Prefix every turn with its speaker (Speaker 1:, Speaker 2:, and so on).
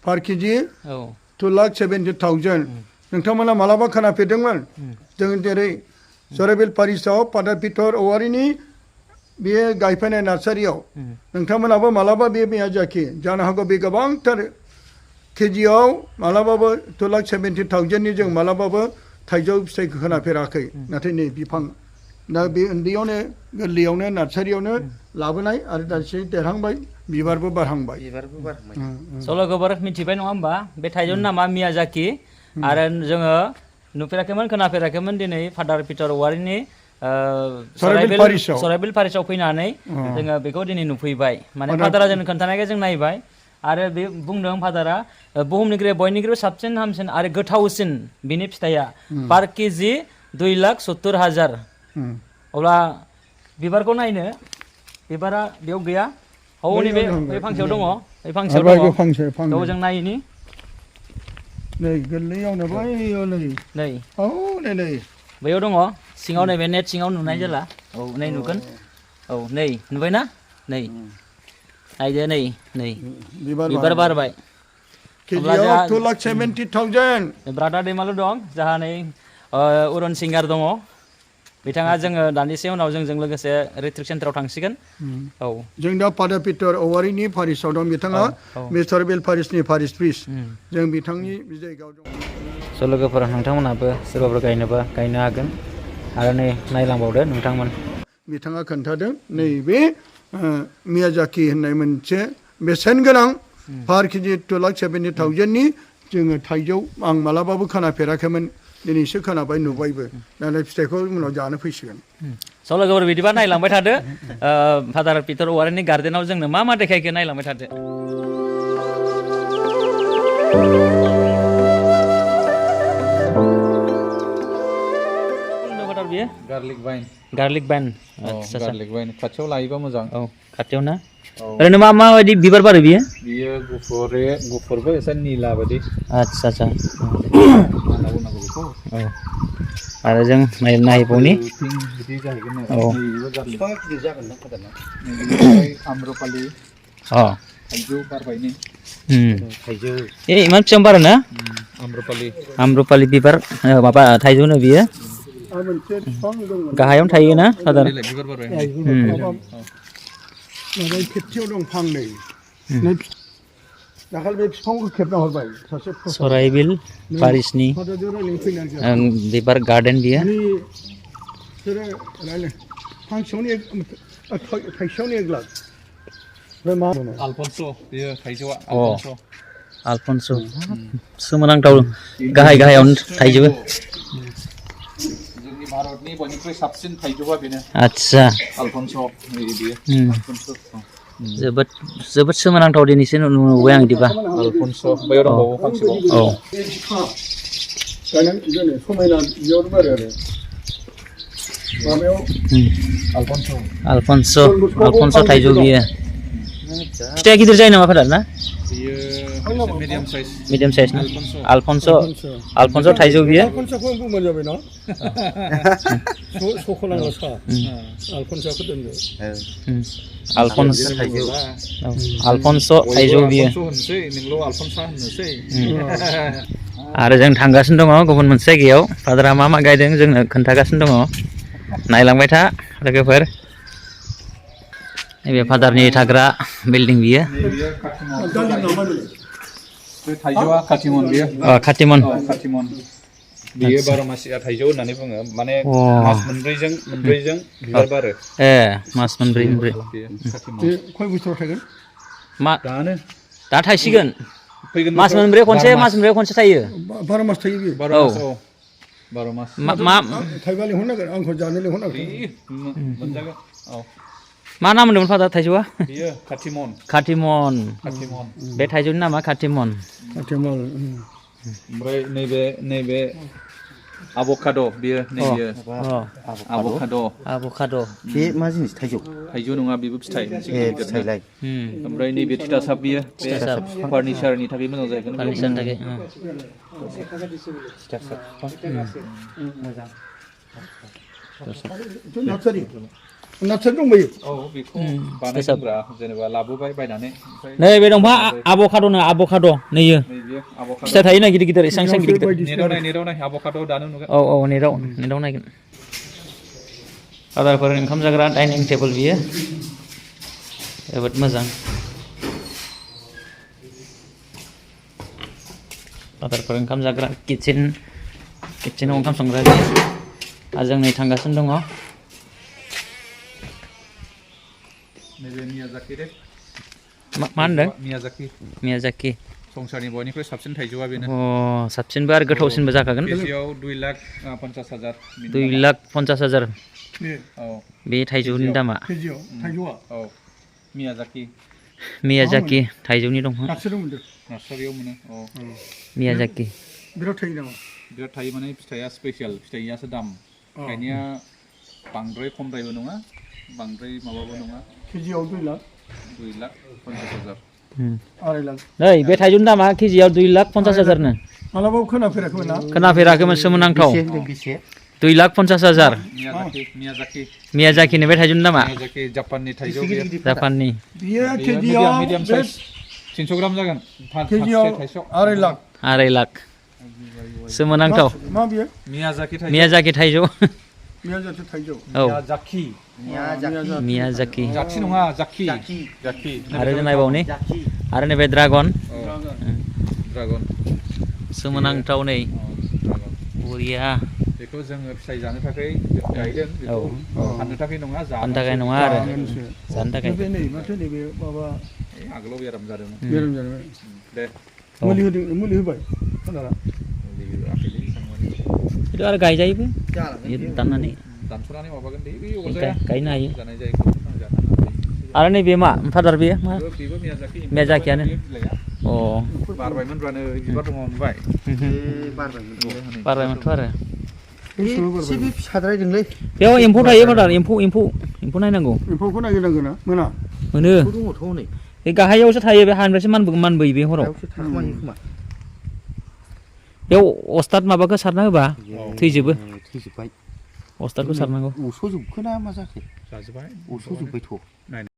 Speaker 1: per kg 2,70,000 नोंथांमोना मालाबा खोनाफेरदोंमोन जों जेरै सराइबिल पारिशआव फादार पिटार औवारिनि बे गायफैनाय नार्सारियाव नोंथांमोनाबो मालाबा बे मियाजाकी जानो हागौ बे गोबांथार केजियाव मालाबाबो 2,70,000 नि जों मालाबाबो थाइजौ फिथाइखौ खोनाफेराखै नाथाय नै बिफां दा बे उन्दैयावनो गोरलैयावनो नार्सारियावनो लाबोनाय आरो दासो देरहांबाय बिबारबो बारहांबाय
Speaker 2: सल'गोबर मिथिबाय नङा होमबा बे थाइजौनि नामा मियाजाकी आरो जोङो नुफेराखैमोन खोनाफेराखैमोन दिनै फादार पिटार औवारिनि सराइबिल पारिशआव फैनानै जोङो बेखौ दिनै नुफैबाय माने फादारा जों खोन्थानायखाय जों नायबाय आरो बे बुंदों फादारा बुहुमनिख्रुइ बयनिख्रुइ साबसिन हामसिन आरो गोथावसिन बिनि फिथाइया पार केजि 2,70,000 अब्ला बिबारखौ नायनो बिबारा बेयाव गैया हौनि बे फांसेयाव दङ बे फांसेयाव दङ बेयाव जों नायनि
Speaker 1: नै गोरलैयावनो बैयाव नै औ नै
Speaker 2: बैयाव दङ सिङाव नैबे नेट सिङाव नुनाय जाला औ नै नुगोन औ नै नुबायना नै नायदो नै बिबार बारबाय
Speaker 1: केजियाव 2,70,000
Speaker 2: ब्रादार दैमालु दं जाहा नै उरन सिंगार दङ बिथाङा जोङो दान्दिसे उनाव जोंजों लोगोसे रिट्रिट सेन्टाराव थांसिगोन औ जों
Speaker 1: दा फादार पिटार औवारिनि पारिशआव दं बिथाङा सराइबिल पारिशनि पारिश प्रिस्ट जों बिथांनि जायगायाव दं
Speaker 2: लोगोफोर नोंथांमोनहाबो सोरबाफोर गायनोबा गायनो हागोन आरो नै नायलांबावदो नोंथांमोन
Speaker 1: बिथाङा खोन्थादों नैबे मियाजाकी होननाय मोनसे बेसेन गोनां पार केजि 2,70,000 नि जोङो थाइजौ आं मालाबाबो खोनाफेराखैमोन दिनैसो खोनाबाय नुबायबो नाथाय फिथाइखौ उनाव जानो फैसिगोन
Speaker 2: लोगोफोर बिदिबा नायलांबाय थादो फादार पिटार औवारिनि गार्डेनाव जोंनो मा देखायखो नायलांबाय थादो गार्लिक बाइन
Speaker 3: गार्लिक बाइन खाथियाव लायोबा मोजां
Speaker 2: औ खाथियाव ना ओरैनो माबायदि बिबार बारो बियो
Speaker 3: गुफुरबो एसे निला बायदि
Speaker 2: आच्छा औ आरो जों नायबावनि औ
Speaker 3: आम्रपालि थाइजौ बारबाय नै
Speaker 2: इमान फिसा बारो ना
Speaker 3: आम्रपालि
Speaker 2: बिबार माबा थाइजौनो बियो गाहायावनो थायो ना फादार
Speaker 3: बिबार बारबाय
Speaker 1: खेबसेयाव दं फांनै दाखालि बे बिफांखौ खेबना हरबाय सासे
Speaker 2: सराइबिल पारिशनि बिबार गार्डेन बियो
Speaker 1: थाइसेयावनो 1 लाख
Speaker 2: आलफन्स सोमोनांथाव गाहायावनो थाइजोबो
Speaker 3: जोंनि भारतनि बयनिख्रुइ साबसिन थाइजौआ बेनो
Speaker 2: आच्छा
Speaker 3: आलफन्स
Speaker 2: जोबोद सोमोनांथाव दिनैसो नुबाय आं बिदिबा
Speaker 3: आलफन्स बैयाव दंबावो फांसेबाव
Speaker 2: औ
Speaker 1: समायना बियावनो बारो आरो माबायाव
Speaker 2: आलफन्स थाइजौ बियो फिथाइया गिदिर जायो नामा फादार ना मिडियाम साइज ना आलफन्स थाइजौ बियो
Speaker 1: आलफन्सखौ बुंबानो जाबाय ना सख'लांनो सा आलफन्सखौ दोनदो
Speaker 2: आलफन्स थाइजौ बियो
Speaker 3: होनसै नोंल' आलफन्सा होननोसै
Speaker 2: आरो जों थांगासिनो दङ गुबुन मोनसे जायगायाव फादारा मा गायदों जोंनो खोन्थागासिनो दङ नायलांबाय था लोगोफोर नैबे फादारनि थाग्रा बिल्डिं बियो
Speaker 3: थाइजौआ खाथिमन बियो
Speaker 2: खाथिमन
Speaker 3: बियो 12 मासिया थाइजौ होननानै बुङो माने मास मोनब्रैजों बिबार बारो
Speaker 2: मास मोनब्रै
Speaker 1: खय बोसोराव थागोन
Speaker 2: दा थायसिगोन मास मोनब्रै खनसे थायो
Speaker 1: 12 मास थायो बियो
Speaker 3: 12 मास
Speaker 1: थाइबा लिंहरनांगोन आंखौ जानो लिंहरनांगोन
Speaker 3: मोनजागोन औ
Speaker 2: मा नाम होनदोंमोन फादार थाइजौआ
Speaker 3: बियो
Speaker 2: खाथिमन बे थाइजौनि नामा खाथिमन
Speaker 3: ओमफ्राय नैबे आभकाड' बियो
Speaker 2: आभकाड'
Speaker 4: बे मा जिनिस थाइजौ
Speaker 3: नङा बेबो फिथाइ फिथाइलाय ओमफ्राय नैबे तितासाप बियो फार्निचारनि थाखाय मोजां जागोन
Speaker 1: नार्सारि दंबायो
Speaker 3: औ बेखौ बानायग्रा जेनेबा लाबोबाय बायनानै
Speaker 2: नै बे दंफां आभकाड'नो आभकाड' नैयो
Speaker 3: नैबे आभकाड'
Speaker 2: फिथाइ थायोना गिदिर गिदिर एसां एसां गिदिर गिदिर
Speaker 3: नेटाव नाय आभकाड' दानो नुगोन
Speaker 2: औ नेटाव नायगोन फादारफोर ओंखाम जाग्रा डाइनिं टेबोल बियो जोबोद मोजां फादारफोर ओंखाम जाग्रा किटचेनाव ओंखाम संग्रा आरो जों नै थांगासिनो दङ
Speaker 3: नैबे मियाजाकि दे
Speaker 2: मा होनदों मियाजाकि
Speaker 3: संसारनि बयनिख्रुइ साबसिन थाइजौआ बेनो
Speaker 2: साबसिनबो आरो गोथावसिनबो जाखागोन
Speaker 3: केजियाव 2,50,000
Speaker 2: 2,50,000
Speaker 3: औ
Speaker 2: बे थाइजौनि दामा
Speaker 1: केजियाव थाइजौआ
Speaker 3: औ
Speaker 2: मियाजाकि थाइजौनि दंफां
Speaker 3: नार्सारियाव मोनो औ
Speaker 2: मियाजाकि
Speaker 1: बिराद थायो नामा
Speaker 3: बिराद थायो माने फिथाइया स्पेसियेल फिथाइयासो दाम गायनाया बांद्राय खमद्रायबो नङा बांद्राय माबाबो नङा
Speaker 1: केजियाव 2,50,000 2,50,000 लाख
Speaker 2: नै बे थाइजौनि दामा केजियाव 2,50,000 नो
Speaker 1: मालाबाबो खोनाफेराखैमोन ना
Speaker 2: खोनाफेराखैमोन सोमोनांथाव 2,50,000 मियाजाकिनि बे थाइजौनि दामा
Speaker 3: जापाननि थाइजौ
Speaker 2: जापाननि
Speaker 1: बियो केजियाव
Speaker 3: मिडियाम साइज 300 ग्राम जागोन
Speaker 1: केजियाव 2,50,000
Speaker 2: 2,50,000 सोमोनांथाव
Speaker 1: मा बियो
Speaker 2: मियाजाकि थाइजौ
Speaker 1: मियाजाकि थाइजौ
Speaker 2: औ
Speaker 3: मियाजाकि जाथि नङा जाकि
Speaker 2: आरो जों नायबावनि आरो नैबे ड्रागन सोमोनांथाव नै बरिया
Speaker 3: बेखौ जोङो फिथाइ जानो थाखाय गायदों बेखौ फाननो थाखाय नङा
Speaker 2: फाननो थाखाय नङा आरो जानो थाखाय
Speaker 1: नै माथो नैबे माबा
Speaker 3: आगोलाव बेराम जादोंमोन दे
Speaker 1: मुलि होबाय
Speaker 2: itu आरो गायजायोबो दाननानै
Speaker 3: दानस'नानै माबागोन दे बे
Speaker 2: गायनो हायो
Speaker 3: जानाय जायखौ
Speaker 2: आरो नैबे मा फादार बेयो मा
Speaker 3: बेबो
Speaker 2: मियाजाकियानो अ
Speaker 3: बारबायमोनब्लानो बिबार दङ नुबाय
Speaker 2: बारबायमोनथ' आरो
Speaker 4: एसे बे फिसाद्रायदोंलै
Speaker 2: बेयाव एम्फौ थायो फादार एम्फौ नायनांगौ
Speaker 1: एम्फौखौ नागिरनांगौ ना मोनो
Speaker 4: दङथ' नै
Speaker 2: बे गाहायावसो थायो बे हानिफ्रायसो मानबोयो बे हराव बेयाव अस्ताद माबाखौ सारना होबा थैजोबबाय अस्तादखौ सारनांगौ
Speaker 4: उस'जोबखोना मा जाखो
Speaker 3: जाजोबबाय
Speaker 4: उस'जोब्बायथ'